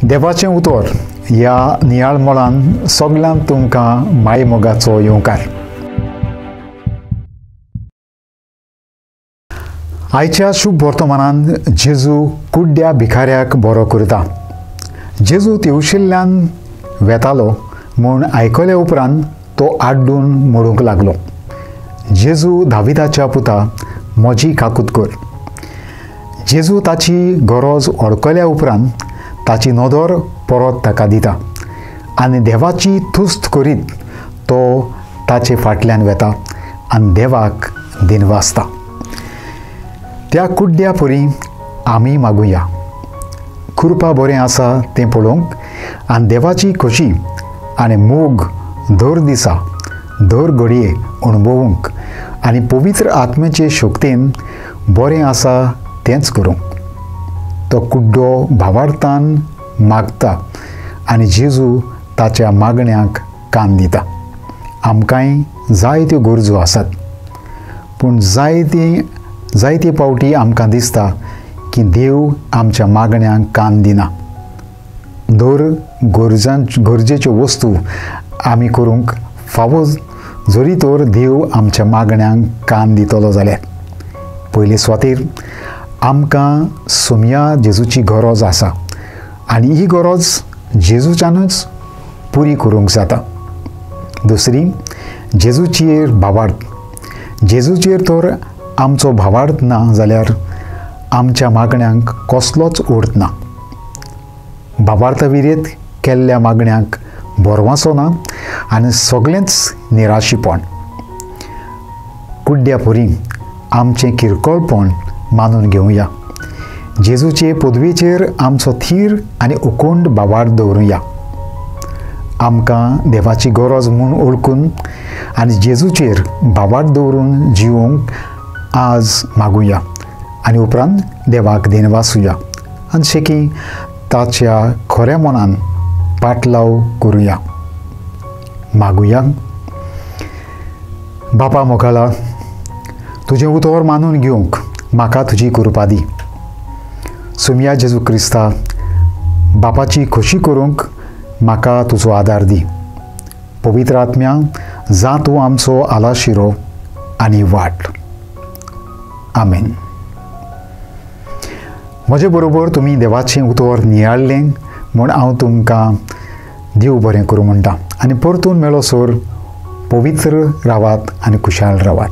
देवाचें उतर ह्या नियाळ मळान सगल्यांक तुमकां मायमोगाचो येवकार. आयच्या शुभ वर्तमानान जेजू कुड्ड्या भिकाऱ्याक बरो करता. जेजू तेवशिल्ल्यान वेतालो म्हूण आयकल्या उपरांत तो आड्डून म्हणूंक लागलो, जेजू दाविदाच्या पुता, म्हजी काकूत कर. जेजू ताची गरज वळखल्या उपरांत ताची नदर परत ताका दिता आनी देवाची तुस्त करीत तो ताचे फाटल्यान वेता आनी देवाक दिनवासता. त्या कुड्ड्या परी आमी मागुया, कृपा बरें आसा तें पळोवंक आनी देवाची खोशी आनी मोग दर दिसा दर घडये अणभवूंक आनी पवित्र आत्म्याचे शक्तीन बरें आसा तेंच करूंक. तो कुड्डो भावार्थान मागता आनी जेजू ताच्या मागण्याक कान दिता. आमकांय जायत्यो गरजो आसात, पूण जायते पावटी आमकां दिसता की देव आमच्या मागण्यांक कान दिना. दर गरजेच्यो वस्तू आमी करूंक फावो जरी तर देव आमच्या मागण्यांक कान दितलो जाल्यार पयले सुवातेर आमकां सोम्या जेजूची गरज आसा आनी ही गरज जेजूच्यानूच पुरी करूंक जाता. दुसरी, जेजूचेर भावार्थ. जेजूचेर तर आमचो भावार्थ ना जाल्यार आमच्या मागण्यांक कसलोच अर्थ ना. भावार्थ विरेत केल्ल्या मागण्यांक भरवासो ना आनी सगळेंच निराशीपण. कुड्ड्या परी आमचें किरकोळपण मानून घेवया. जेजूचे पदवेचेर आमचो थीर आनी उकोंड भावार्थ दवरुया. आमकां देवाची गरज म्हूण वळखून आनी जेजूचेर भावार्थ दवरून जिवोवंक आज मागुया आनी उपरांत देवाक दिनवासुया आनी शेकी ताच्या खऱ्या मनान पाटलाव करुया. मागुया. बापा मोगाला, तुजें उतर मानून घेवंक म्हाका तुजी कृपा दी. सोम्या जेजू क्रिस्ता, बापाची खोशी करूंक म्हाका तुजो आदार दी. पवित्र आत्म्या, जा तूं आमचो आलाशिरो आनी वाट. आमेन. म्हजे बरोबर तुमी देवाचें उतर नियाळ्ळें म्हूण हांव तुमकां देव बरें करूं म्हणटा आनी परतून मेळो सर पवित्र रावात आनी खुशाल रावात.